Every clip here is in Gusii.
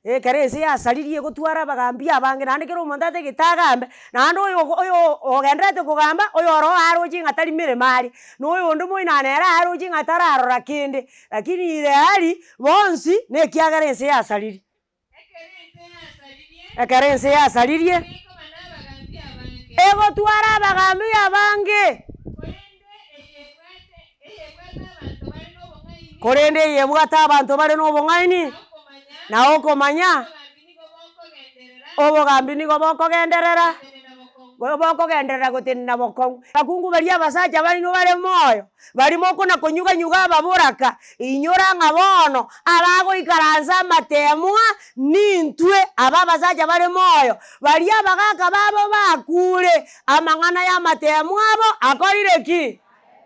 Ekero ense yasaririe egotwara abagambi abange naende kera omonto atagete agambe, naende oyo oyo ogendererete kogamba, oyo oro aroche ng'a tari meremo are, na oyonde moino nere aroche ng'a tararora kende, lakini ire aria bonsi na ekiagera ense yasaririe. Ekero ense yasaririe, egotwara abagambi abange. Korende eye ebwate abanto bare nobong'aini, na okomanya, obogambi nigo bokogenderera, bokogenderera gotenena bokong'u. Abakungu baria abasacha baino bare moyo, Baria mokona-konyuga-nyuga ababoraka, inyora ng'a bono abagoikaransa amateemwa nintwe, aba abasacha bare moyo, baria abagaaka babo bakuure, amang'ana y'amateemwa abo akorire ki?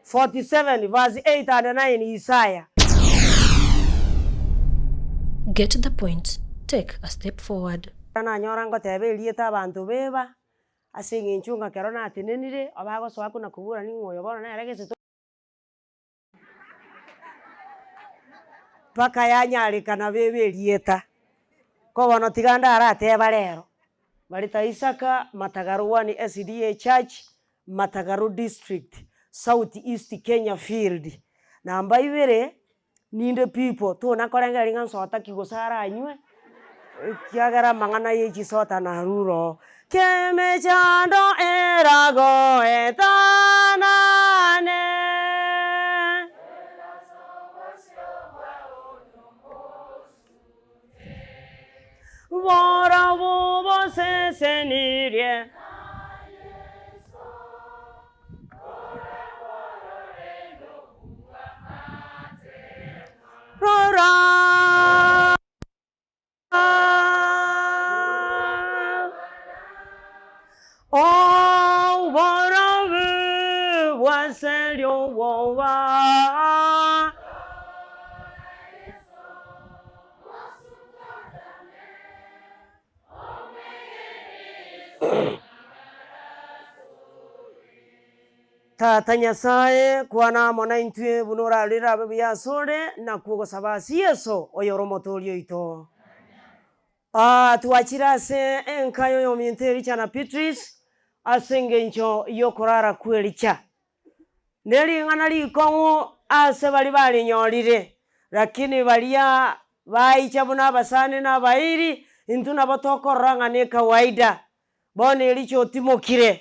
47 verse 8 and 9 Isaya. Get the point, take a step forward. Nanyora ngoteba erieta abanto beba, Ase engencho ng'a ekero natenenire, abagosoa kona kobora ning'o oyo bono nere gese to. Mpaka yanyarekana bebe erieta. Ko bono tiga ndarateba rero, Marita Isaka, Matagaro one SDA Church, Matagaro District, South East Kenya Field. Namba ibere, Ninde pipo, tona korengereria ng'a nsota ki gose aranywe, ekiagera amang'ana ye chisota narure oo. Kemechando eragoetanane. Barabwo bosesenirie. Rora! Oborabu bwaseria obwoba. Tata Nyasae, kwana amo naintwe buna orarire abe buya asore, nakwo ogosaba ase Yeso, oyore Omotooria oito. Aa, twachire ase enka y'oyominto Elicha na Beatrice, ase engencho y'okorara kw'Elicha. Ne ring'ana rikong'u ase baria barinyorire, lakini baria baicha buna abasani na abairi, intwe nabo tokorora ng'a nekawaida. Bono Elicha otimokire,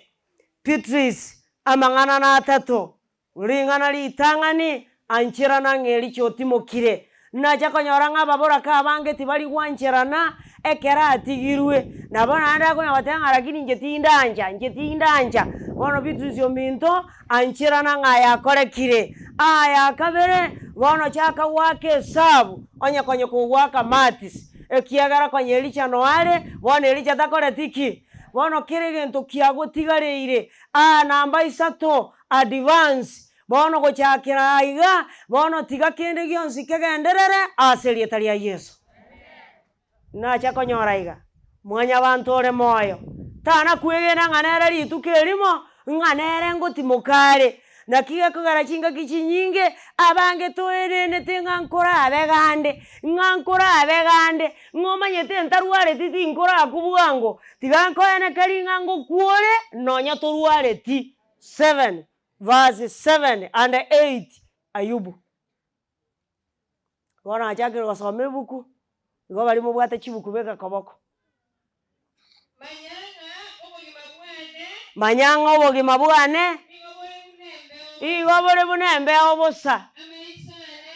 Beatrice, amang'ana natato, Ring'ana ritang'ani, ancherana ng'a Elicha otimokire. Nacha konyora ng'a ababoraka abange tibari gwancherana ekero atigirwe. Nabo naende akonya goteba ng'a lakini inche tindancha, inche tindancha. Bono Beatrice ominto, ancherana ng'a aya akorekire. Aya kabere, bono chaka goaka esabu, onye konya kogoaka marks, ekiagera konya Elicha noare, bono Elicha takoreti ki? Bono kera egento kiagotigareire, aa namba isato, Advance, bono gochakera aiga, bono tiga kende gionsi kegenderere ase erieta ria Yeso. Nacha konyora iga, mwanyabanto ore moyo, tana kwegena ng'a nere rituko erimo, ng'a nere ngotimoka are. Naki gekogera chingaki chinyinge, abange toenenete ng'a nkorabe gande, ng'a nkorabe gande, ng'a omanyete ntarwareti tinkorakwa bwango, tiga nkoenekerie ng'a ngokwa ore nonya torwareti. 7 verse 7 and 8 Ayubu. Bono nachakire gosoma ebuku, igo baria mobwate chibuku beka koboko. Manya ng'a obogima bwane. Manya ng'a obogima bwane. Nigo bore buna embeo. Igo bore buna embeo bosa.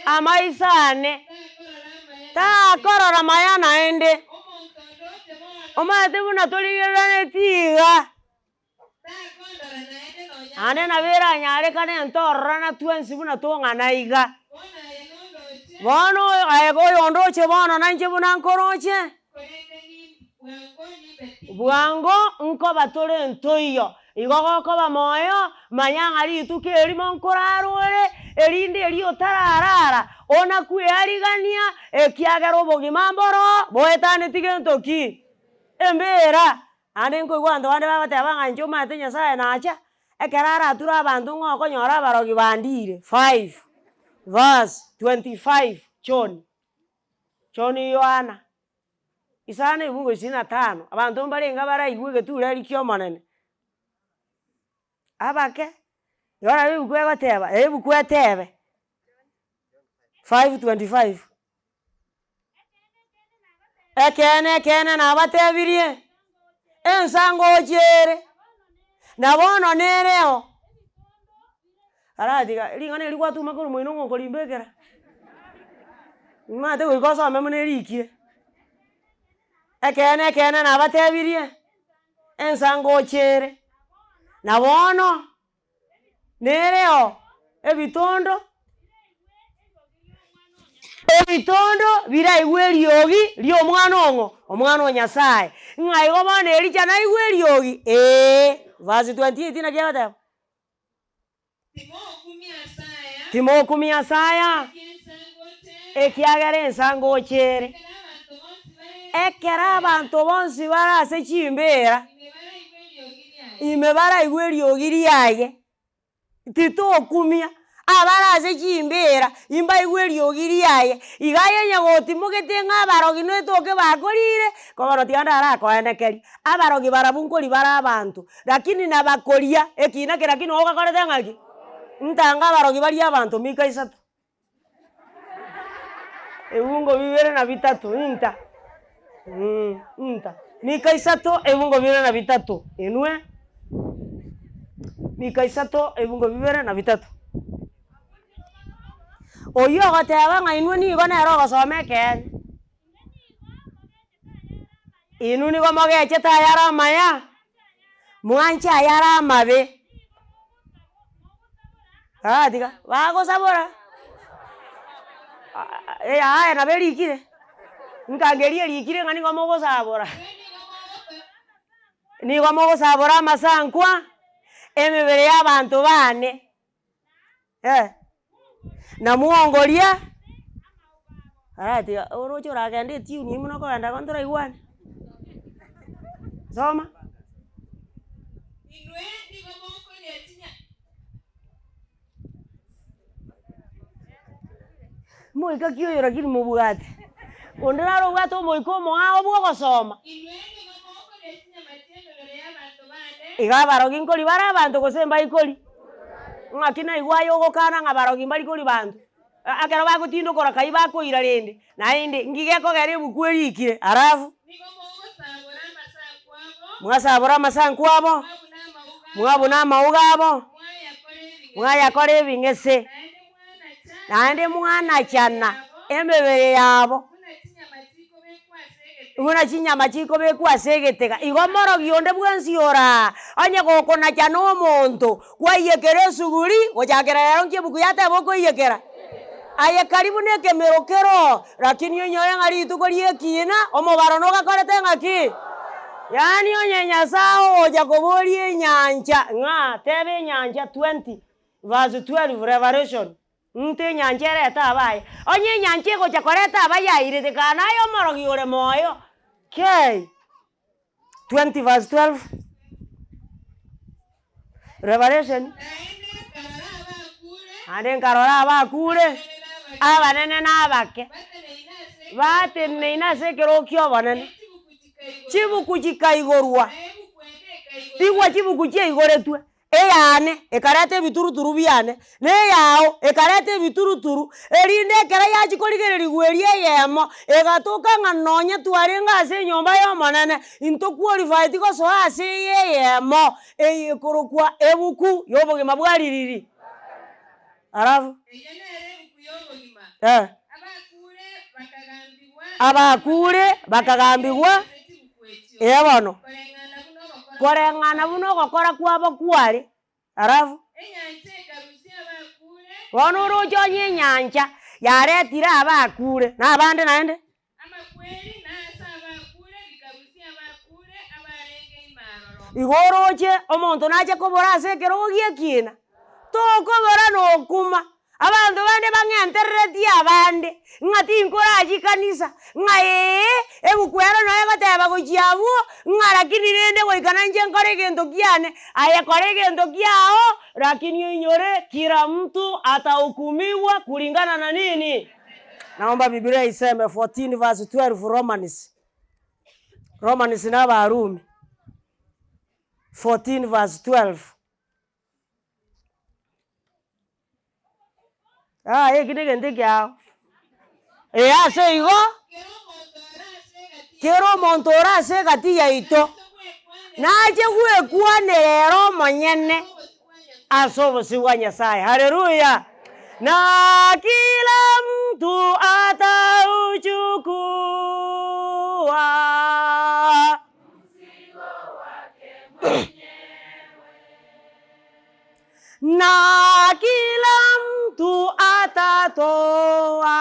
Amaiso ane. Amaiso ane. Takorora amaya Takorora maya naende. Omonto onde oche bono. Omanyete buna torigereraneti iga. Naende nabo eranyarekane ntororana twensi buna tong'ana iga. Bono aye oyondoche bono nainche buna nkoroche, bwango nkoba tore ntoiyo. Igo gokoba moyo, manya ng'a rituko erimo nkorarore, erinde erio otararara, ona kwearigania, ekiagera obogima mboro boetaneti gento ki? Embera. Naende nkoigwa abanto bande bagoteba ng'a inche omanyete Nyasaye nacha, ekero arature abanto ng'a okonyora abarogi bandire. Five verse 25 John, John Yohana. Isano ebungo isini na tano, abanto mbarenge abaraigwe egetureri kia omonene. Abake, igo nabo ebuku egoteba, ebuku etebe, 5:25. Ekeene ekeene nabatebirie, ensa ngochia ere, na bono nereo. Aratiga ring'ana eri gwatuma korwa moino ng'a okorimbekera, omanyete goika osome buna erikire. Ekeene ekeene nabatebirie, ensa ngochia ere, na bono. Nereo ebitondo, ebitondo biraigwe eriogi ri'omwana ong'o? Omwana o Nyasaye. Ng'a igo bono Elija naigwe eriogi? Eeh. Verse 28 naki egoteba? Timokumia ase aya. Timokumia ase aya, ekiagera ensa ngocha ere. Ekero abanto bonsi bare ase chimbeera, ime baraigwe eriogi riaye, titokumia, abare ase chimbeera imbaigwe eriogi riaye, iga aye onye gotimogete ng'a abarogi netoke bakorire, kobono tiga ndarakoenekeria, abarogi barabwo nkori bare abanto, lakini nabakoria ekina keria ki nogakorete ng'aki? Ntange abarogi baria abanto mika isato. Ebungo bibere na bitato, inta inta. Mika isato ebungo bibere na bitato, inwe, mika isato ebungo bibere na bitato. Oyio ogoteba ng'a inwe nigo nere ogosoma ekeene, inwe nigo mogechete ayare amaya, mwanche ayare amabe. Aa tiga, bagosabora, yaya nabo erikire, nkangeria erikire ng'a nigo mogosabora, nigo mogosabora amasankwa, emebere ya abanto bane, eh, na mwongoria, aya tiga oroche oragende etiuni eywo buna okogenda igo ntoraigwane. Soma. Inwe nigo mokoria chinya. Moika ki oyo lakini mobwate? Onde nare obwate omoika omoao bw'ogosoma? Inwe nigo mokoria chinyama chi'emebere y'abanto bane. Iga abarogi nkori bare abanto gose mbaikori? Ng'aki naigwa aye ogokana ng'a abarogi mbari kori banto? Ekero bagotindokora kai bakoira rende, naende nki gekogera ebuku erikire? Alafu. Nigo mogosabora amasanku abo. Mwasabora amasanku abo. Mwabuna amauga Mwabuna amauga abo. Mwayakora Mwayakora ebing'ese. ebing'ese. Naende Naende mwanachana mwanachana emebere yabo. Buna chinyama chikobekwa ase egetega. Buna chinyama chikobekwa ase egetega. Igo morogi onde bwensi oraa, onye gokonachana omonto, Kwaiyekera esuguri, gochakera rero nki ebuku yateba okoiyekera? Aye karibu na ekemero kere oo, lakini onyore ng'a rituko ri'ekiina, omobaro nogakorete ng'aki? Yaani onye Nyasae ogocha koboria enyancha ng'a teba enyancha 20 verse 12 Revelation, ng'te enyancha erete abaye. Onye enyancha egocha koreta abaye airete kaa naye omorogi ore moyo, kei. 20 verse 12 Revelation. Naende Naende nkarora abakure, nkarora abakure, abanene na abake, bateneine ase bateneine ase ekerogo ki'obonene, ne chibuku chikaigorwa, chibuku chikaigorwa, na ebuku ende ekaigorwa, tigwa chibuku chiaigoretwe. Eyane ekareta ebituruturu biane, na eyao ekareta ebituruturu, erinde ekero yachia korigererigwa eria eyemo, egatoka ng'a nonye twarenge ase enyomba y'Omonene, intoqualified gosoa ase eye eyemo, eye ekorokwa ebuku y'obogima bwa ririri. Alafu? Eyio nere ebuku y'obogima. Eh. Abakure bakagambigwa Abakure bakagambigwa, ase chibuku echio, ee bono. koreng'ana buna ogokora Koreng'ana buna ogokora kwabo kware. Alafu? Enyancha ekarusia abakure. Bono oroche onye enyancha yaretire abakure, na abande naende? Amakweri na aase abakure bikarusia abakure abarenge ime aroro. Igo oroche omonto nache kobora ase ekerogo gi'ekiina? Tokobora nokuma. Abanto bande bang'entereretie abande, ng'a tinkoracha ekanisa, ng'a ee, ebuku ero noyo egoteba gochia abwo, ng'a lakini rende goika nainche nkore egento kiane, aye kora egento kiago, lakini oinyore kila mtu atahukumiwa kulingana na nini? Naomba Biblia iseme 14 verse 12 Romans. Romans na Abarumi 14 verse 12. Yaya eki negento ekiao. Ee ase igo, kera omonto ore ase egati yaito, nache gwekwanera ere omonyene ase obosio bwa Nyasaye. Haleluya! Na kila mtu atauchukua. Na kila mtu atatoa.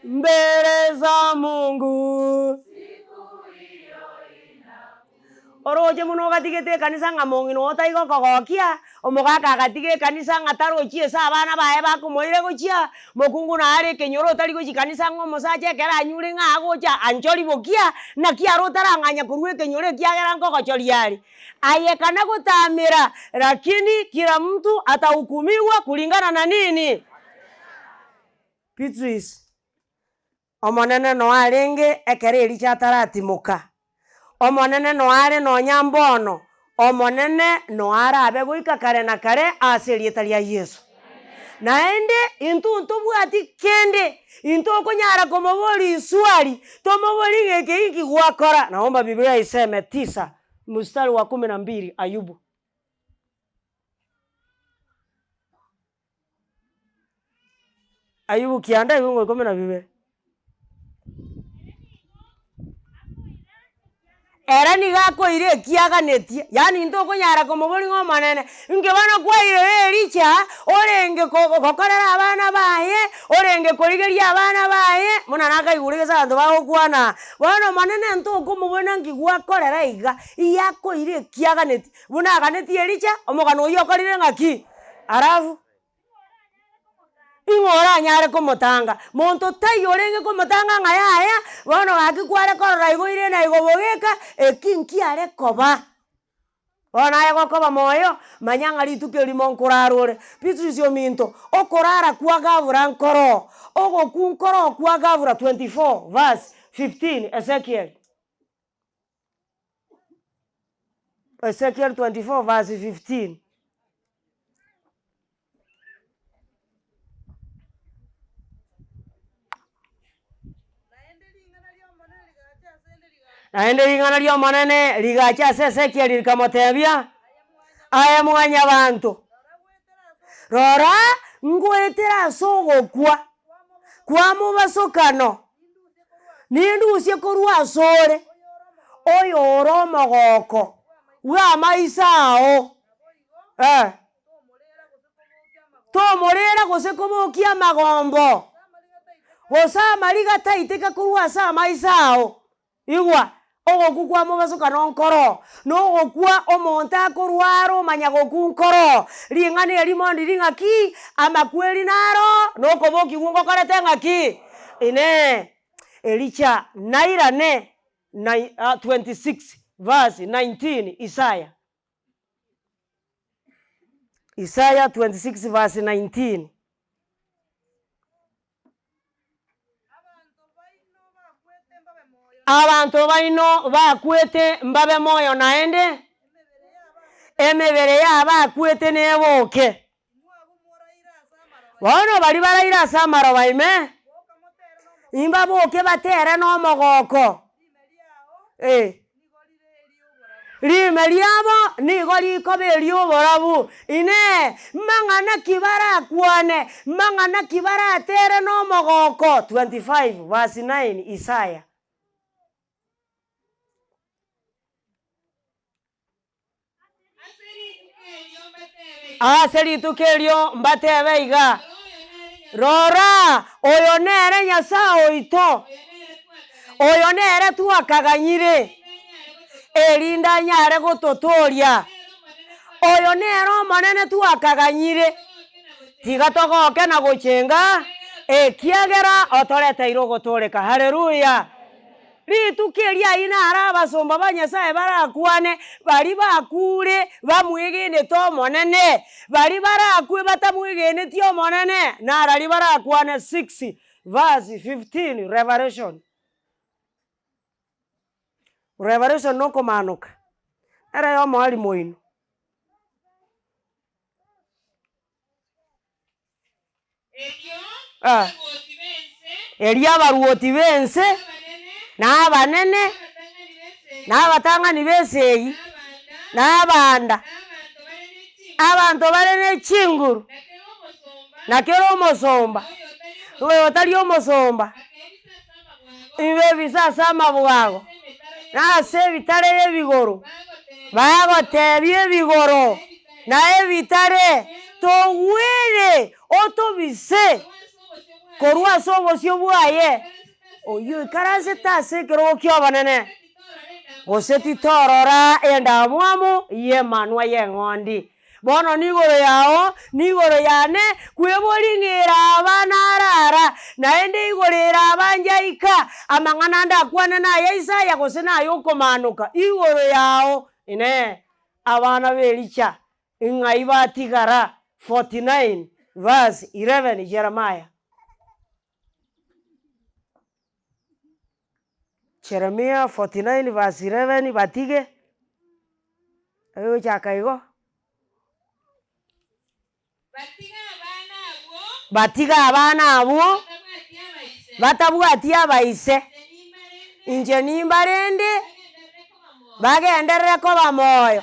Mbele za Mungu. Oroche buna ogatigete ekanisa ng'a mong'ina oo tai gokogokia, omogaka agatiga ekanisa ng'a tarochi ase abana baye bakomoira gochia, mokungu nare ekenyoro otari gochia kanisa ng'a omosacha ekero anyure ng'a agocha anchori bokia, naki aro otarang'anya korwa ekenyoro ekiagera nkogochoria are. Aye kana gotamera, lakini kila mtu atahukumiwa kulingana na nini? Beatrice. Omonene noe arenge ekero Elija ataratimoka, Omonene noe are nonya mbono, Omonene noe arabe goika kare na kare ase erieta ria Yeso. Naende intwe ntobwati kende, intwe okonyara komoboria iswari, tomoborie ng'a eke inki gwakora. Naomba Biblia iseme tisa mstari wa kumi na mbili Ayubu. Ayubu kianda ebiungo ikomi na bibere. Ere nigo akoira ekiaganetie, yaani ntokonyara komoboria ng'a Omonene, inki bono kwairire Elija orenge ko gokorera abana baye, orenge korigeria abana baye, buna nakaigure gese abanto bagokwana, bono Omonene ntokomoboria naki gwakorera iga, iga akoira ekiaganetie, buna aganetie Elija, omogano oyio okorire ng'aki? Alafu ing'o oranyare komotanga? Monto taiyo orenge komotanga ng'a yaya, bono gaki kware korora igo ire na igo bogeka, eki nkiare koba. Bono aye gokoba moyo, manya ng'a rituko erimo nkorara ore. Beatrice ominto, okorara kwa gavura nkoroo, ogokwa nkoroo kwa gavura 24 verse 15 Ezekiel. Ezekiel 24 verse 15. Naende ring'ana ri'Omonene rigacha ase Ezekiel rikamotebia, Aye mwanyabanto, rora, ngoetera ase ogokwa kwa mobasokano, Nindusie korwa asore oyore omogoko bw'amaiso ao, eh, tomorera gose kobokia amagombo, gose amariga taiteka korwa ase amaiso ao. Igwa, ogokwa kwa mobasokano nkoroo, na ogokwa omonto akorwara omanya gokwa nkoroo. Ring'ana erimo ndiri ng'aki, amakweri naro, na okobokigwa ngokorete ng'aki? Inee! Elija nairane na 26 verse 19 Isaya. Isaya 26 verse 19. Abanto baino bakwete mbabe moyo naende, emebere y'abakwete neboke. Bono baria baraire ase amaroba ime, imbaboke batere nomogoko, eh. Riime riabo nigo rikoba eri'oborabu. Inee! Mang'ana ki barakwane? Mang'ana ki baratere nomogoko? 25 verse 9 Isaya. Ase rituko erio mbatebe iga, Rora, oyo nere Nyasae oito, oyo nere twakaganyire, erinde anyare gototooria. Oyo nere Omonene twakaganyire, tiga togoke na gochenga, ekiagera otoreteire ogotooreka. Haleluya! Rituko erio ayio naro abasomba ba Nyasae barakwane, baria bakure bamwegenete Omonene, baria barakwe batamwegeneti Omonene, nararia barakwane 6 verse 15 Revelation. Revelation nokomanoka, ere yomoarimo oino. Erio Ah. abarwoti b'ense, Erio abarwoti b'ense, na na abanene, abanene, na na abatang'ani abatang'ani b'esegi, b'esegi, na na abanda, abanda, na abanto bare ne abanto bare ne chinguru, chinguru, na kera omosomba, na kera omosomba, na oyo otari na oyo otari omosomba, akebisa ase amabwago, ibebisa ase amabwago, na na ase emetaro ase y'ebigoro, ebitare y'ebigoro, bagoteebia bagotebia ebigoro, na ebitare, togwere otobise korwa ase obosio bwaye, oyio oikaransete ase ekerogo ki'obonene, gose titorora endamwamu y'emanwa y'eng'ondi. Bono nigoro yao, nigoro yane, kweboria ng'a ere aba narara, naende igoro ere aba njaika, amang'ana ande akwane naya Isaya gose naya okomanoka, igoro yao. Inee! Abana b'Elicha ng'ai batigara? 49 verse 11 Jeremiah. Jeremia 49 verse 11 batige, egochaka igo. Batige abana abwo, Batige abana abwo, batabwati abaise. batabwati abaise, Inche inche nimbarende, nimbarende, bagenderere koba bagenderere moyo, koba moyo,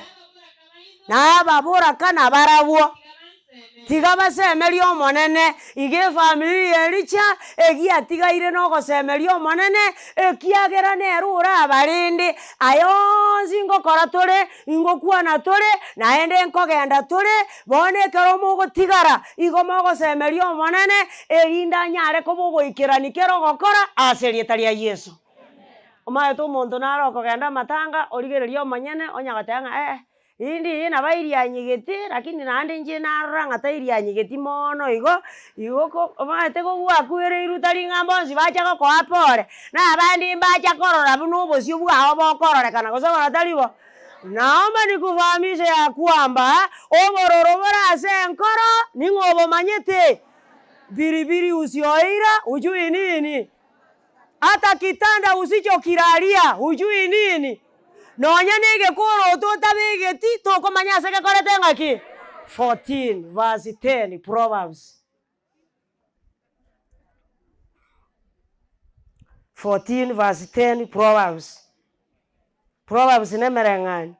na ababoraka baino, na ababoraka nabarabwo. tiga banseme. Tiga basemerie Omonene, iga efamiri ya Elicha, egiatigaire na ogosemeria Omonene, ekiagera nere orabarende, aya onsi ngokora tore, ngokwana tore, naende nkogenda tore, bono ekero mogotigara, igo mogosemeria Omonene, erinde anyare koba ogoikerani kera ogokora ase erieta ria Yeso. Omanyete omonto nare okogenda amatanga, origereria omonyene, onya goteba ng'a eh, rinde eye nabo airianyegete lakini naende inche narora ng'a tairianyegeti mono igo, igo ko omanyete kobwakwereirwe tari ng'a mbonsi bacha gokoa pore, na abande mbacha korora buna obosio bwao bokororekana gose bono tari bo. Naomba nikufahamishe ya kwamba, obororo bore ase enkoro, ning'o obomanyete? Pilipili usioira hujui nini? Hata kitanda usichokilalia hujui nini? Nonya na egekoroto otabegeti tokomanya ase gekorete ng'aki? 14 verse 10 Proverbs. 14 verse 10 Proverbs. Proverbs na emereng'anio.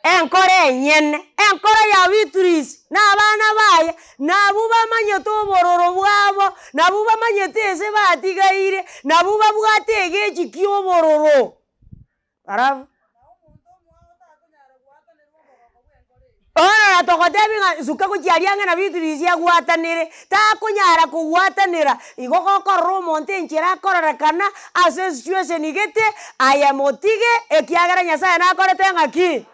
Enkoro enyene, enkoro ya Beatrice na abana baye, nabwo bamanyete obororo bwabo, nabwo bamanyete ase batigaire, nabwo babwate egechi kia obororo. Alafu bono na togotebia ng'a suka gochia aria ang'e na Beatrice agwatanere, takonyara kogwatanera, igo gokorora omonto enchera akororekana ase esituation gete, aye motige ekiagera Nyasaye nakorete ng'aki?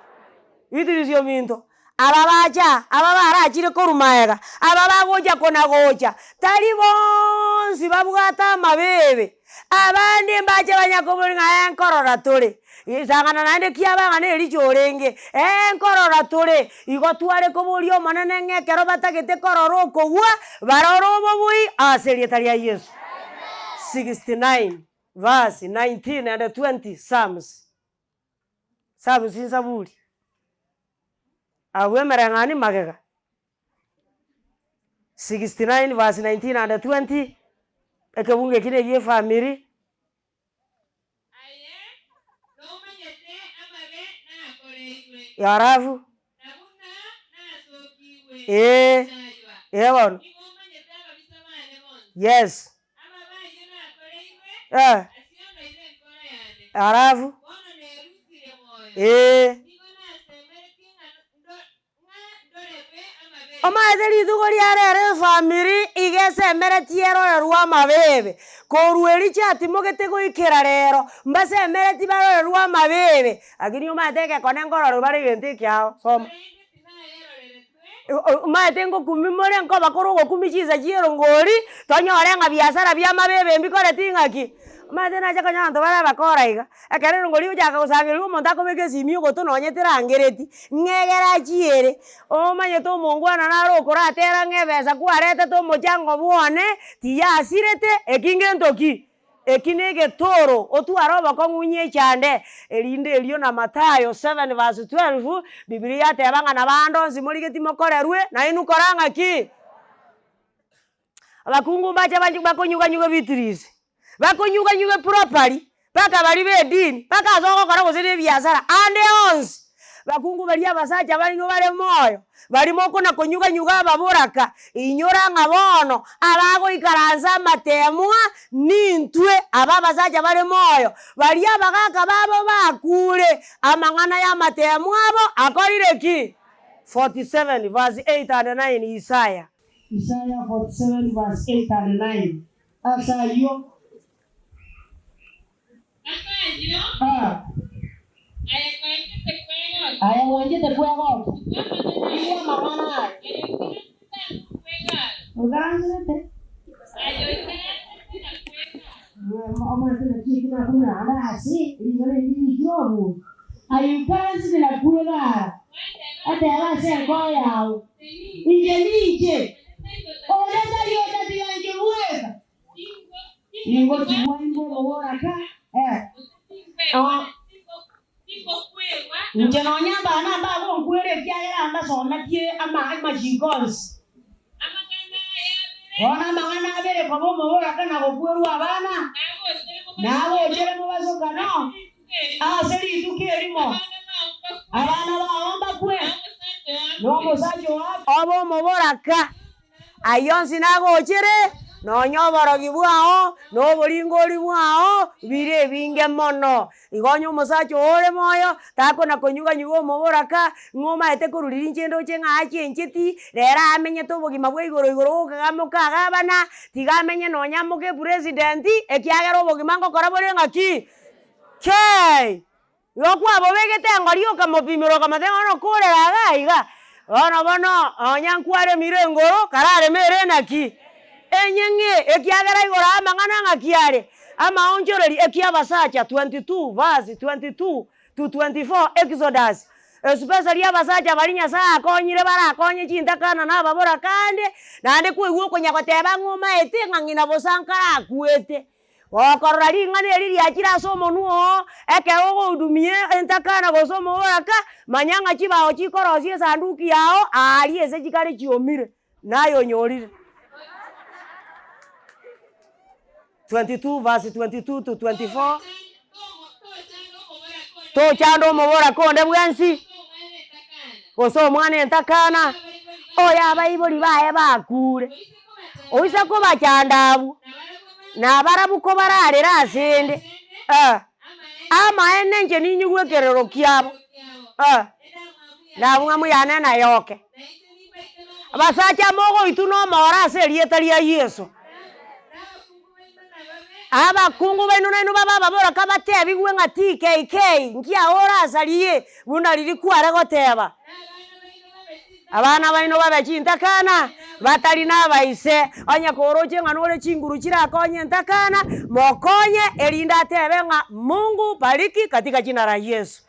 Beatrice ominto, aba bacha aba barachire korwa maega, aba bagocha kona gocha, tari boonsi babwate amabebe, abande mbache banya koboria ng'a eh nkorora tore, isang'ana naende kiaba ng'a na ericho orenge, eh nkorora tore, igo tware koboria Omonene ng'a ekero batagete korora okogwa, barore obobui ase erieta ria Yeso. 69 verse 19 and 20 Psalms. Psalms Nsaburi. Abwo emereng'ani magega. 69 verse 19 and 20, ekebungo eki na egia efamiri. Aye nomanyete amabe nakoreirwe, Alafu na buna nasokigwe Ee, gochaywa. ee bono. Nigo omanyete ababisa bane bonsi. Yes. Amabe ayio nakoreirwe, Eh. asiondoire enkoro yane. Alafu Bono nerusirie moyo. Ee. Nigo nasemeretie ng'a ndo- ng'a ndorerwe amabe. Omanyete rituko ria rero efamiri iga esemeretie erorerwe amabebe, korwa eria chiatimogete goikera rero, mbasemereti barorerwe amabebe, lakini omanyete egekone nkororerwa bare egento ekiao, soma. Korende tinayeroreretwe, Omanyete ngokumia more nkoba kore ogokumia chinsa chia erongori, tonyore ng'a biasara bia amabebe mbikoreti ng'aki? Omanyete nacha konya abanto bare abakora iga, ekero erongori egochaka gosangereriwa omonto akobeka esimi ogoto nonye terangereti, ng'egere achiere, omanyete omongwana naro okoratera ng'a ebesa kwaretete omochango bwane, tiyasirete, eki ngento ki? Eki negetoro, otware obokong'u nyechande, erinde erio na Mathayo 7 verse 12, Bibilia yateba ng'a nabo ande onsi morigetie mokorerwe, nainwe kora ng'aki? Abakungu mbache banche bakonyuganyuga Beatrice, bakonyuganyuge properly, mpaka baria ba edini, mpaka ase ogokora gose na ebiasara, ande onsi, bakungu baria abasacha baino bare moyo, baria mokona konyuganyuga ababoraka, inyora ng'a bono abagoikaransa amatemwa nintwe aba abasacha bare moyo, baria abagaka babo bakure, amang'ana y'amatemwa abo akorire ki? 47 verse 8 and 9 Isaya. Isaya 47 verse 8 and 9 Ase ayio. Ase ayio, Ah. aye gwanchete kwegokia. Aye gwanchete kwegokia. Igwa Igwa amang'ana aya. Aye oikaransete ase okwegara. Oikaransete. Aye oikaransete na kwegara. Omanyete naki eki nakumera ande ase ring'ana eri riikire omonto. Aye oikaransete na kwegara. Otebe ase enkoro yao, Inche ninche, onde tari otatiga inche bweka. Ningochigwa imbe omoboraka, eh. Inche nonya abana mbagonkwera ekiagera mbasometie amachiko onsi. Bono amang'ana abere koba omoboraka na gokwerwa abana, nagochere mobasokano ase rituko erimo, abana bao mbakwe, na omosacha oo obe omoboraka. Ayio onsi nagochere, nonya oborogi bwao, na oboringori bwao, bire ebinge mono. Igo onye omosacha oo ore moyo, takona konyuganyuga omoboraka, ng'a omaete korwa riria inche ndoche ng'a achencheti, rero amenyete obogima bwa igoro igoro gokagamoka agabana, tiga amenye nonya amoke epresident, ekiagera obogima ngokora bore ng'aki? Kei! Igo kwabobegete engori okamopimera okamotebia ng'a bono korera iga iga, bono bono nonya nkwaremire engoro, karareme ere naki? Enyeng'e, ekiagera igoro amang'ana ng'aki are? Amaonchoreri ekiabasacha 22 verse 22 to 24 Exodus, especially abasacha baria Nyasaye akonyire barakonye chintakana na ababoraka ande, naende kwaigwa okonya goteba ng'a omaete ng'a ng'ina bosa nkarakwete. Gokorora ring'ana eri riachire ase omonwa oo, ekero ogohudumia entakana gose omoboraka, manya ng'a chibao chikorosia esanduki yao aaria ase chikare chiomire, naye onyorire. 22 verse 22 to 24 Tochanda omoboraka onde bwensi, gose omwana entakana, oyo abaibori baye bakure. Oise kobachanda abwo, na barabwo kobararere asende, eh, amaene inche ninyigwe ekerero kiabo, eh, ndamwamu yane nayoke. Abasacha mogoitwa nomoro ase erieta ria Yeso. Abakungu baino nainwe babe ababoraka batebigwe ng'a TKK, nkiao orasarie buna riria kware goteba. Abana baino babe chintakana, batari nabaise. Onye koroche ng'a nore chinguru chirakonye entakana, mokonye, erinde atebe ng'a Mungu bariki katika jina la Yesu.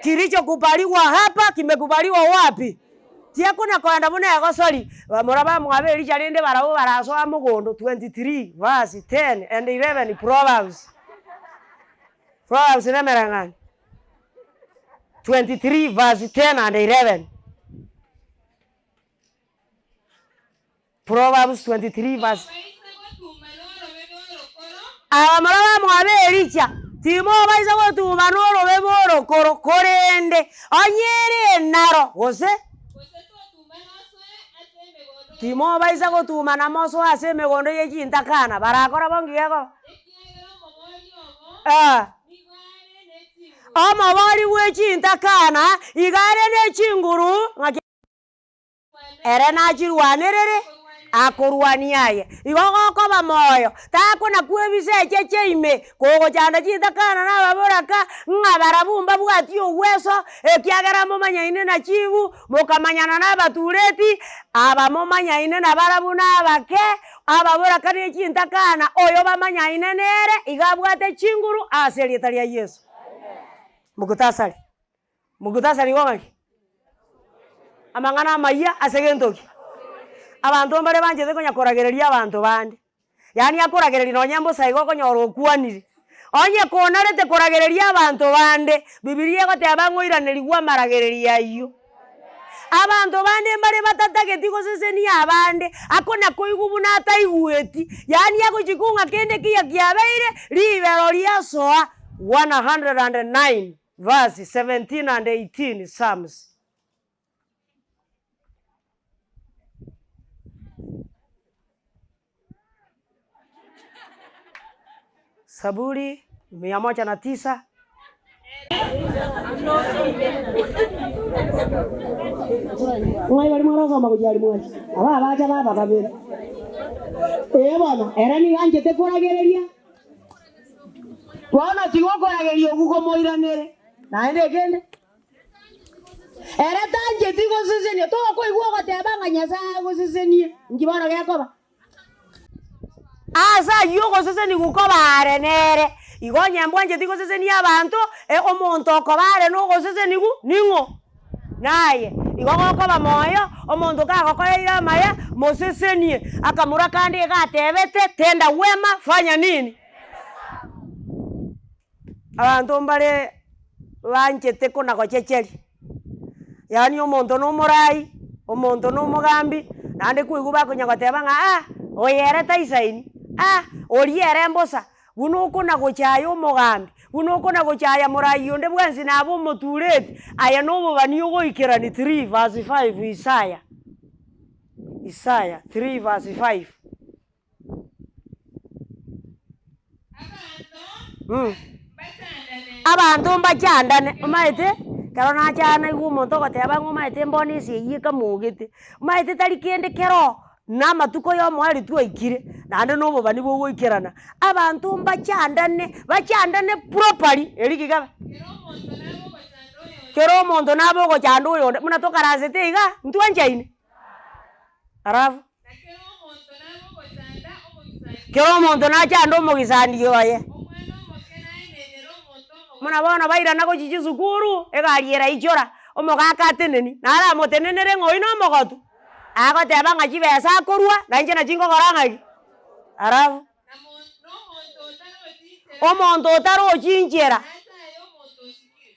Kilichokubaliwa hapa kimekubaliwa wapi? Tiakona koenda buna egosori, bamura bamwabo Elisha rende barabwo barasoa mogondo 23 verse 10 and 11 Proverbs. Proverbs nemereng'anio 23 verse 10 and 11. Proverbs 23 verse. Abamura bamwabo Elisha, Timobaisa gotuma norobe bw'orokoro, korende onye ere enaro, gose timobaisa gotuma na mosoe ase emegondo ye chintakana, barakora bo ngiya igo. Eh. Omobori bwe chintakana iga are ne chinguru ng'aki. Ere nachirwanerere. Akorwania aye. Igo gokoba moyo, takona kwebisa echeche ime, kogochanda chintakana na ababoraka, ng'a barabwo mbabwati ogweso, ekiagera momanyaine na chibu, mokamanyana na abatureti, aba momanyaine nabarabwo na abake, ababoraka ne chintakana, oyo bamanyaine nere, iga abwate chinguru ase erieta ria Yeso. Mukhtasari. Mukhtasari igo ng'aki? Amang'ana amayia ase gento ki? Abanto mbare banchete konya koragereria abanto bande, yaani akoragereria nonye mbosa igo okonyora okwanire. Onye konarete koragereria abanto bande, bibilia egoteba ng'a oiranerigwe amaragererio ayio. Abanto bande mbare batatageti gosesenia abande, akona koigwa buna ataigweti, yaani agochia ng'a kende kiya kiabeire, ribero riasoa 109 Verse 17 and 18 Psalms. Saburi mia moja na tisa. Ng'ai baria mwarosoma gochia aria mwanchi? Aba abacha baba babere. Ee bono, ere nigo anchete koragereria. Bono tiga okorageria okwo komoiranere. Naende ekende, ere tancheti gosesenia, tokoigwa ogoteba ng'a Nyasae agosesenie, inki bono gekoba? Ase ayio ogosesenigwa koba are nere. Igo onye mbwancheti gosesenia abanto, omonto okoba are nogosesenigwa ning'o? Naye igo gokoba moyo, omonto kagokoreire amaya, mosesenie. Akamura kande iga atebete, tenda wema, fanya nini? Abanto mbare banchete kona gochecheria, yaani omonto na omorai, omonto na omogambi, naende kwaigwa bakonya goteba ng'a ah, oyo ere taisaini, ah, oria ere mbosa. Buna okona gochaya omogambi, buna okona gochaya morai onde bwensi nabe omotureti, aye nobobani ogoikerani 3 verse 5 Isaya, Isaya 3 verse 5. Abanto mbachandane, omanyete, ekero nacha naigwa omonto ogoteba ng'a omanyete mbono ase eywo ekamogete, omanyete tari kende kero. Na amatuko y'omoerio twaikire, naende na obobani bogoikerana, abanto mbachandane, bachandane properly, erio ki kebe? Kera omonto nabe ogochanda oyonde, buna tokaransete iga, ntwanchaine? Alafu? Kera omonto nachande omogisani oye. Buna bono bairana gochia chisukuru, egari eraichora, omogaka ateneni, naramotenenere ng'a oyio na omogotu. Agoteba ng'a chibesa akorua, na inche nachi nkogora ng'aki? Alafu omonto otarochi inchera,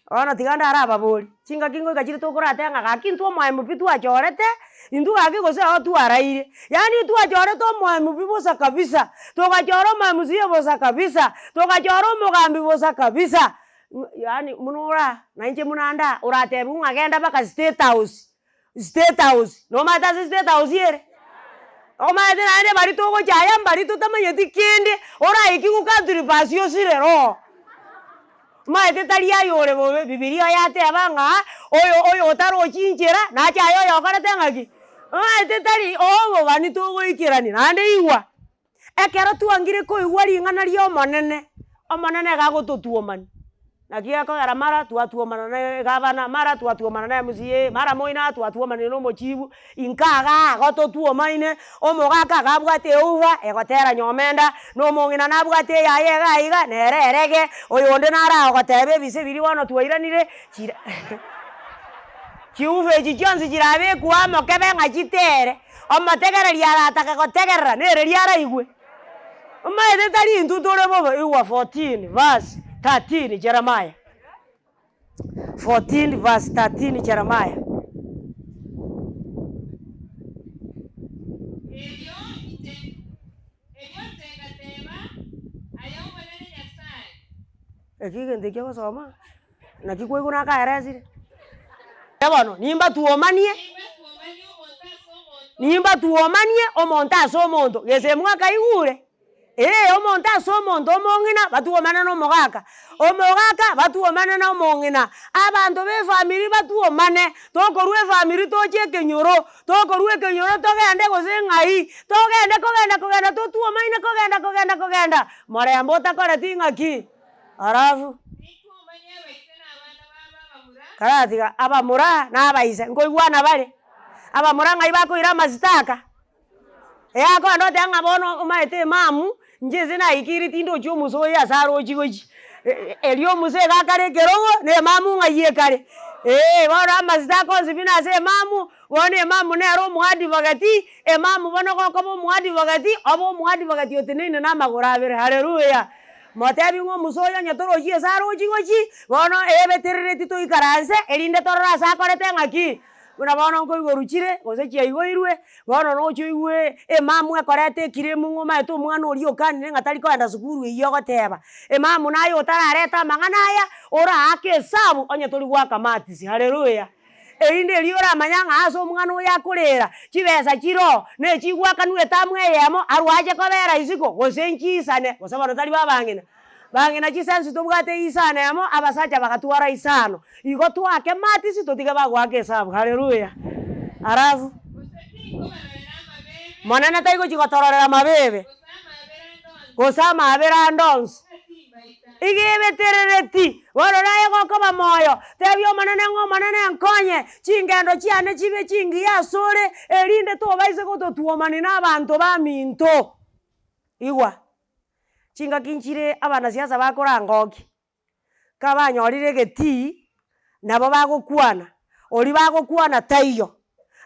bono tiga ndarababorie, chingaki ngoika chire tokorateba ng'a gaki intwe omoemu pi twachorete, intwe gaki gose oo twaraire, yaani twachorete omoemu pi bosa kabisa, togachora omo MCA bosa kabisa, togachora omogambi bosa kabisa, yaani buna ora na inche buna nda, oratebiwe ng'a genda mpaka state house. State house, nomanyete ase state house ere? Omanyete naende baria togochaya mbaria totamanyeti kende, oraikigwe country bus osire roho. Omanyete tari aye ore bobe, bibilia yateba ng'a oyo oyo otarochi inchera, nache aye oyokorete ng'aki? Omanyete tari obobani togoikerania, naende igwa, Ekero twangire koigwa ring'ana ri'Omonene, Omonene iga agototuomania. Naki gekogera mara twatuomana na egavana, mara twatuomana na MCA, mara moino twatuomanire na omochibu, inka igaa igo totuomaine, omogaka iga abwate euba egotera nyomenda, na omong'ina nabwate eyaye iga iga, nere erege, oyonde naro agoteba ebise biria bono twairanire chira chiuba echi chionsi chirabekwe amo kebe ng'a chitere. Omotegereri aratake gotegerera, nere riria araigwe. Omanyete tari intwe tore bobe, igwa 14 verse 13 Jeremiah. 14 verse 13 Jeremiah. Erio inche, erio inche ngateba, Aye Omonene Nyasae. Eki egento ekio ogosoma, naki kwaigwa nakaeresire. Bono nimbatuomanie, nimbatuomanie omonto ase omonto, gese mwakaigure? Ee, omonto ase omonto, omong'ina batuomane na omogaka, omogaka batuomane na omong'ina, abanto ba efamiri batuomane, tokorwa efamiri toche ekenyoro, tokorwa ekenyoro togende gose ng'ai, togende kogenda kogenda totuomaine kogenda kogenda kogenda, morembe otakoreti ng'aki? Alafu. Nintwomanie abaise na abana babo abamura. Karatiga abamura na abaise nkoigwana bare? Abamura ng'ai bakoira amasitaka? Ee akogenda goteba ng'a bono omanyete emamu, inche ase naikire tindochi omusa oyo ase arochi gochia, erio omusa iga akare ekerogo, na emamu ng'ai ekare, eh bono amasitaka onsi pi nase emamu, bono emamu nere omoadvocate, emamu bono gokoba omoadvocate, obe omoadvocate oteneine na amagoro abere, haleluya. Motebi ng'a omusa oyo onye torochi ase arochi gochia, bono ebeterereti toikaranse, erinde torore ase akorete ng'aki. Buna bono nkoigorwa chire, gose chiaigoirwe, bono noche oigwe emamu ekoreta ekiremu ng'a omanyete omwana oria okanire ng'a tari kogenda sukuru eywo ogoteba. Emamu naye otarareta amang'ana aya, oraake esabu onye tori goaka matisi, haleluya. Erinde erio oramanya ng'a ase omwana oyo akorera, chibesa chire oo, na echigwakanwa etamu eyemo, arwe ache kobera isiko, gose nchiisane, gose bono tari ba abang'ina. Bang'ina chisensi tobwate isano emo, abasacha bagatwara isano. Igo toake matisi totige bagoaka esabu. Haleluya! Alafu. Gose tinkobarorera amabeebe. Monene taigochia gotororera amabeebe. Gose amaabera ande onsi. Gose amaabera ande onsi. Ng'a timbaita. Iga ebeterereti. Bono naye gokoba moyo, tebia Omonene ng'a Omonene nkonye, chingendo chiane chibe chingiya asore, erinde tobaise gototuomania na abanto baminto. Igwa. Chingaki nchire abanasiasa bakorangokia, kabanyorire egetii, nabo bagokwana, oria bagokwana taiyo,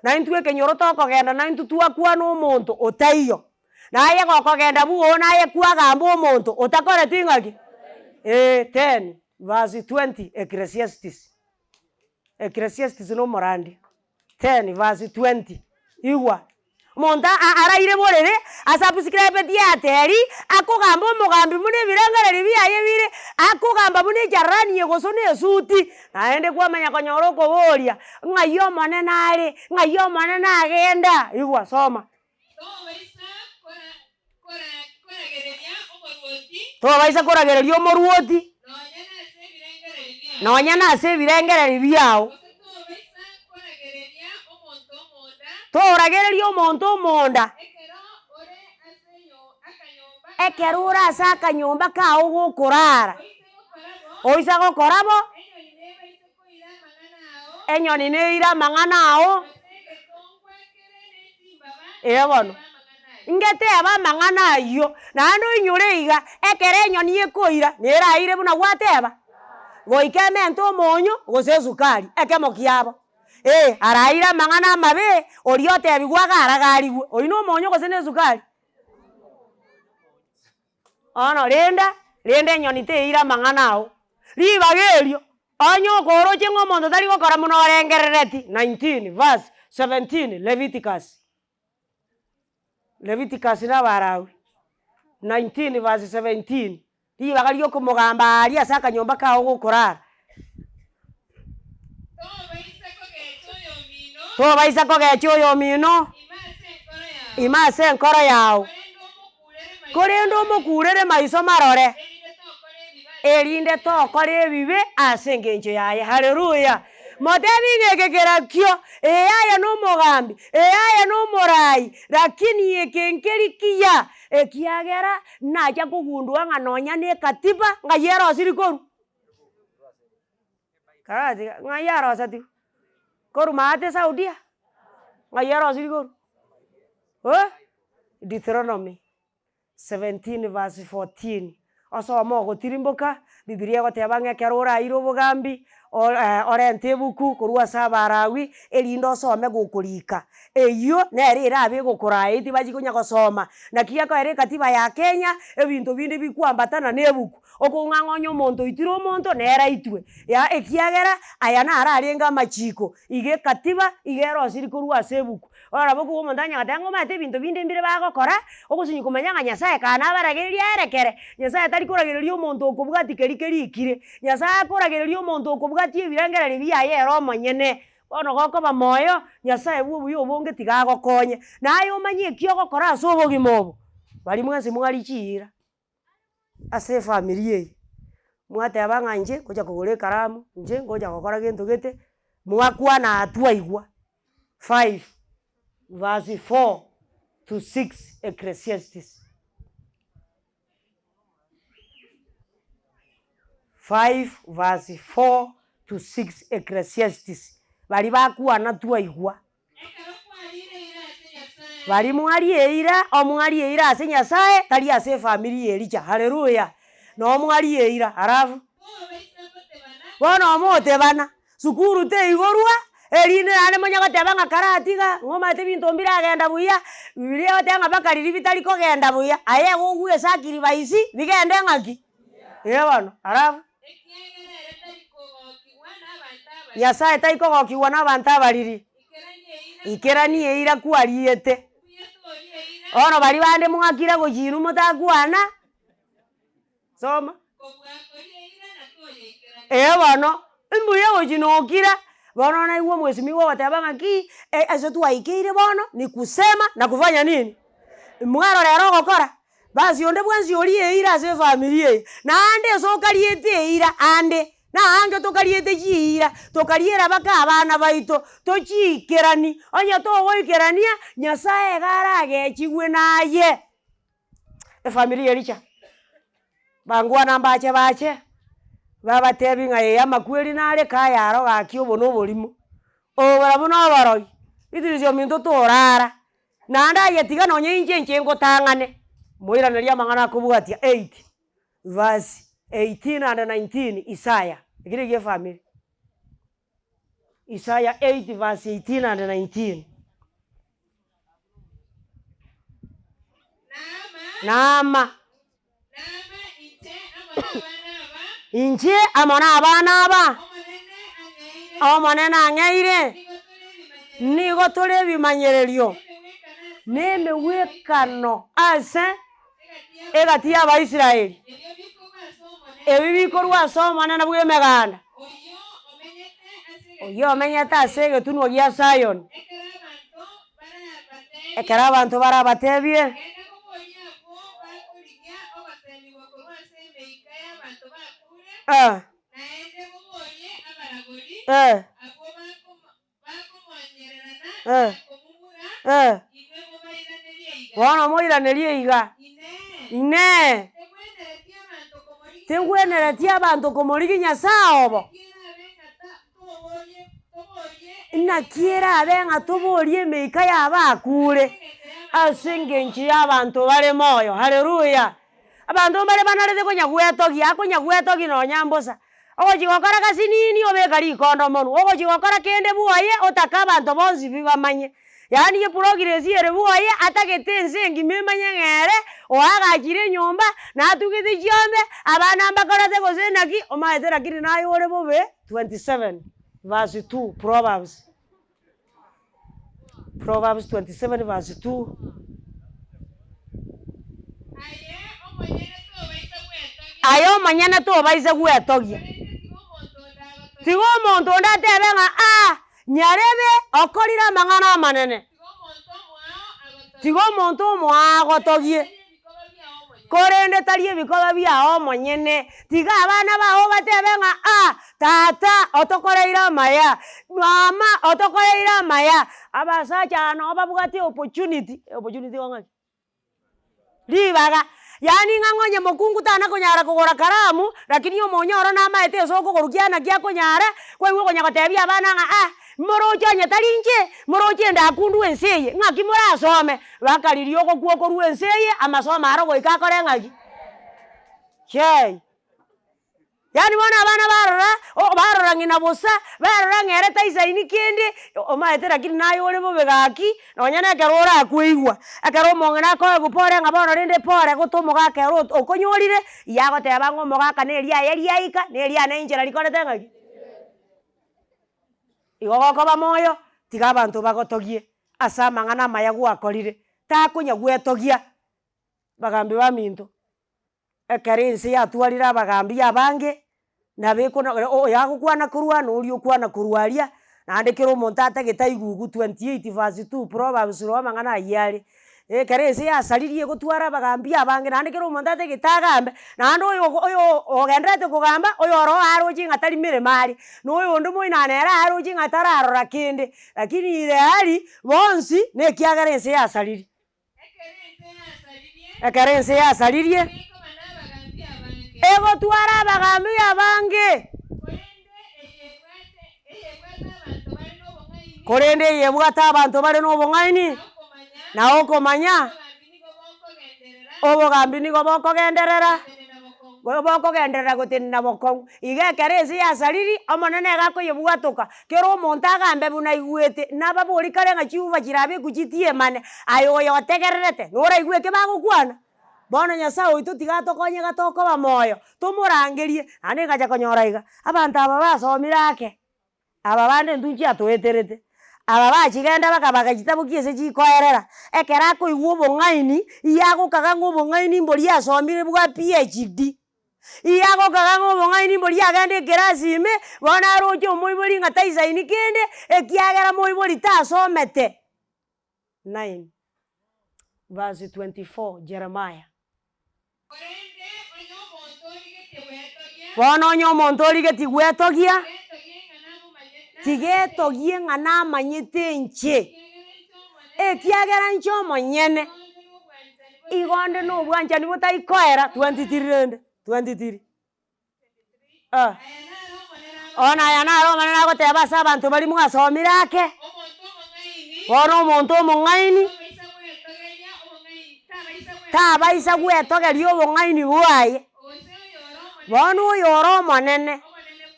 na intwe ekenyoro tokogenda na intwe twakwana omonto otaiyo, naye gokogenda bwogo naye kwagamba omonto otakoreti ng'aki? Eh, ten verse 20 Ecclesiastes, Ecclesiastes na omorandia. 10 verse 20, Igwa, omonto araire borere asubscribeti Airtel, akogamba omogambi buna ebirengererio biaye bire, akogamba buna echarani egosona esuti, naende kwamanya konyora okoboria, ng'ai omonene are, ng'ai omonene agenda, igwa soma. Tobaisa kora kora koragereria omorwoti. Tobaisa koragereria omorwoti. Nonya nase ebirengererio biao. Nonya nase ebirengererio biao. Gose tobaisa koragereria omonto omonda. Toragereria omonto omonda. Ekero ore ase akanyomba kao. Ekero ore ase akanyomba kao gokorara. Oise gokora bo. Oise gokora bo. Enyoni nebaise koira amang'ana ao. Enyoni neire amang'ana ao. Ee bono, ngetebe amang'ana ayio, naende oinyore iga, ekero enyoni ekoira, neraire buna gwateba, goika emente omonyo, gose esukari, ekemo kiabo. Ee, araire amang'ana amabe, oria otebigwa iga aragarigwe, oyio na omonyo gose na esukari? Bono renda, rende enyoni teira amang'ana ao, ribaga erio, onye okoroche ng'a omonto tari gokora buna orengerereti, 19 verse 17 Leviticus, Leviticus na Abalawi, 19 verse 17, ribaga ria okomogamba aria ase akanyomba kao gokorara. Tobaisa kogecha oyomino. Tobaisa kogecha oyomino. Ime ase enkoro yao. Ime ase enkoro yao. Korende Korende omokurere omokurere maiso marore. Erinde tokora Erinde tokora ebibe ebibe ase engencho yaye. Haleluya! Motebi ng'a eke kerakio, ee aye nomogambi, ee aye nomorai, lakini eke nkeri kiya, ekiagera nacha kogundua ng'a nonya na ekatiba ng'ai erosiri korwa. Karatiga, ng'ai arosetigwe? Korwa maate Saudia? Ng'ai arosiri korwa? Eh, Deuteronomy 17 verse 14, osome ogotirimboka, bibilia egoteba ng'a ekero oraire obogambi, orente ebuku korwa ase Abalawi, erinde osome gokorika. Eyio nere erabe egokoraa tibachia konya gosoma, naki gekoera ekatiba ya Kenya, ebinto binde bikwambatana na ebuku. Okong'ang'onya omonto oitire omonto, nere aitwe, ya ekiagera aya naro arenge amachiko, iga ekatiba iga erosiri korwa ase ebuku. Bono nabo okobua omonto onye goteba ng'a omanyete ebinto binde mbire bagokora, ogosunywa komanya ng'a Nyasaye kaa nabaragereria aere kere, Nyasaye tari koragereria omonto okobwatia keria kerikire, Nyasaye akoragereria omonto okobwatia ebirengererio biaye ere omonyene. Bono gokoba moyo, Nyasaye bwa obuya obonge tiga agokonye, naye omanye eki ogokora ase obogima obo. Baria mwensi mwari chiira, ase efamiri eye, mwateba ng'a inche ngocha kogora ekaramu, inche ngocha gokora gento gete, mwakwana aa twaigwa, five verse four to six Ecclesiastes. Five verse four to six Ecclesiastes, baria bakwana twaigwa. Ekero kwarire eira ase Nyasae. Baria mwarie eira, omwarie eira ase Nyasae, tari ase efamiri ya Elija, haleluya, noo mwarie eira, alafu. Tobaisa gotebana. Bono omotebana, sukuru teigorwa, erinde naende monye goteba ng'a karatiga, ng'a omanyete ebinto mbiragenda buya, bibiria egoteba ng'a mpaka riria bitari kogenda buya, aye igo ogwe esacrifice bigende ng'aki? Eh bono, alafu. Ekiagera ere tari kogokigwa nabanto abariri. Nyasaye tari kogokigwa nabanto abariri. Ikerania eira. Ikerania eira kwariete. Mbuya torie eira. Bono baria bande mwakire gochia inwe motakwana, soma. Kobua koria eira na toyeikerania. Ee bono, mbuya gochia nokira, bono naigwa omwesimigwa ogoteba ng'aki, ase twaikeire bono ni kusema na kufanya nini? Mwarora ere ogokora, basi onde bwensi oria eira ase efamiri eye, naende ase okariete eira ande, naange tokariete chiira, tokariera mpaka abana baito, tochiikerani, onye togoikerania, nyasaye iga aragechigwe naye. Efamiri ya Elija, bangwana mbache bache, babatebi ng'a ee amakweri nare kaya aro gaki obo na oborimo, obo barabwo na oborogi, Beatrice ominto torara, naende aye tiga nonye inche inche ngotang'ane, moiranerie amang'ana akobwatia eight verse 18 and 19 Isaya, ekio negia efamiri. Isaya 8 verse 18 and 19. Naama. Naama. Naama inche amo nabana aba. Inche amo nabana aba. Omonene ang'eire. Omonene ang'eire. Nigo tore ebimanyererio. Nigo tore ebimanyererio. Nemegwekano ase egati y'Abaisraeli. Ebi bikorwa ase Omonene bw'Emeganda, oyio omenyete ase egetunwa gia Sayoni. Ekero abanto barabatebie. Eh. Eh. Eh. Eh. Bono moiranerie iga, Inee! Tingwenereti abanto komorigia Nyasae obo? Naki erabe ng'a toborie emeika y'abakure ase engencho y'abanto bare moyo? Haleluya! Abanto mbare banarete konya gwetogia, akonya gwetogia nonya mbosa, ogochia gokora gasi nini obeka rikondo monwe, ogochia gokora kende bwoye otake abanto bonsi pi bamanye, yaani eprogress ere bwoye atagete ense engima emanye ng'a ere oagachire enyomba, natugete chiombe, abana mbakorete gose naki, omanyete lakini naye ore bobe 27 verse 2 Proverbs. Proverbs 27 verse 2. Aye omonyene tobaisa gwetogia. Aye omonyene tobaisa gwetogia. Korende tiga omonto onde agotogie. Tiga omonto onde atebe ng'a aa, nyarebe okorire amang'ana amanene. Tiga omonto omoao agotogie. Tiga omonto omoao agotogie. Korende tari ebikoba biao omonyene. Tiga abana bao batebe ng'a aa, tata otokoreire amaya, mama otokoreire amaya. Abasacha aa noo babwate opportunity, opportunity igo ng'aki? Ribaga, yaani ng'a ng'onye mokungu tana konyara kogora karamu, lakini omonyo oro namaete ase okogoro kiane naki akonyara, kwaigwa okonya gotebia abana ng'a ah, moroche onye tari inche, moroche ndakundwe ense eye, ng'aki morasome? Baka riria ogokwa okorwa ense eye, amasomo aro goika akore ng'aki? Chei. Yaani bono abana barora, o barora ng'ina bosa, barora ng'a ere taisaini kende, omaete lakini naye ore bobe gaki, nonya na ekero orakoigwa, ekero omong'ina akoegwa pore ng'a bono rende pore gote omogaka ere ot okonyorire, iga agoteba ng'a omogaka na eriaye riaika, na eriane inchera rikorete ng'aki? Igo gokoba moyo, tiga abanto bagotogie ase amang'ana amaya gwakorire, takonya gwetogia bagambi baminto. Ekero ense yatwarire abagambi abange, nabo ekona oyo agokwana korwa na oria okwana korwa aria, naende kera omonto atagete aigugu 28 verse 2 Proverbs roho amang'ana ayio are. Ekero ense yasaririe egotwara abagambi abange naende kera omonto atagete agambe, naende oyo oyo ogendererete kogamba, oyo oro aroche ng'a tari meremo are, na oyonde moino nere aroche ng'a tararora kende, lakini ire aria, bonsi na ekiagera ense yasaririe. Ekero ense yasaririe, egotwara abagambi abange. Korende eye ebwate abanto bare nobong'aini, na okomanya, obogambi nigo bokogenderera. Bokogenderera gotenena bokong'u. Iga ekero ense yasariri, Omonene iga akoyebwatoka, kera omonto agambe buna aigwete, nababori kare ng'a chiuba chirabekwe chitiemane, aye oyo otegererete, noraigwe eke bagokwana? Bono Nyasae oito tiga atokonye iga tokoba moyo, tomorangerie, naende ngacha konyora iga, abanto aba basomire ake. Aba bande intwe nchiatoeterete, aba bachigenda bakabaga chitaboki ase chikoerera, ekero akoigwa obong'aini, iga agokaga ng'a obong'aini mboria asomire bwa PhD, iga agokaga ng'a obong'aini mboria agenda ekerasi ime, bono aroche omoibori ng'a taisaini kende, ekiagera moibori tasomete. Nine verse 24 Jeremiah. Korende onye omonto origetie gwetogia. Bono onye omonto origetie gwetogia. Tiga etogie ng'a namomanyete. Tiga etogie ng'a namanyete inche. Ekiagera inche omonyene. Igo onde nobwanchani botari koera. 23 rende, 23. Eh. Bono aya naro Omonene agoteba ase abanto baria mwasomire ake, bono omonto omong'aini tabaisa gwetogeria obong'aini bwaye, bono oyore omonene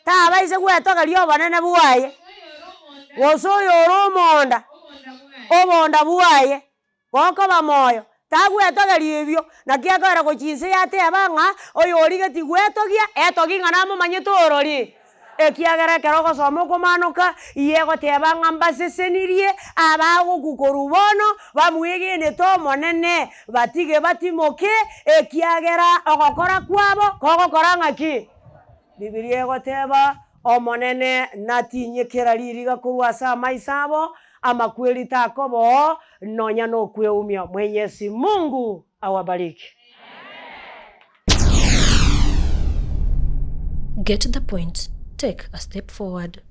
tabaisa gwetogeria obonene bwaye, gose oyore omonda, obonda bwaye. Gokoba moyo, tagwetogeria ebio, naki akoera gochia inse yateba ng'a oyorigetie gwetogia, etogie ng'a namomanyete orori. Ekiagera ekero ogosoma okomanoka, igo egoteba ng'a mbasesenirie abagokwa korwa bono, bamwegenete Omonene, batige batimoke, ekiagera ogokora kwabo kogokora ng'aki? Bibilia egoteba, Omonene natinyie kera ririga korwa ase amaiso abo, amakweri takoba oo, nonya nokweumia. Mwenyezi Mungu awabariki. Get the point, take a step forward.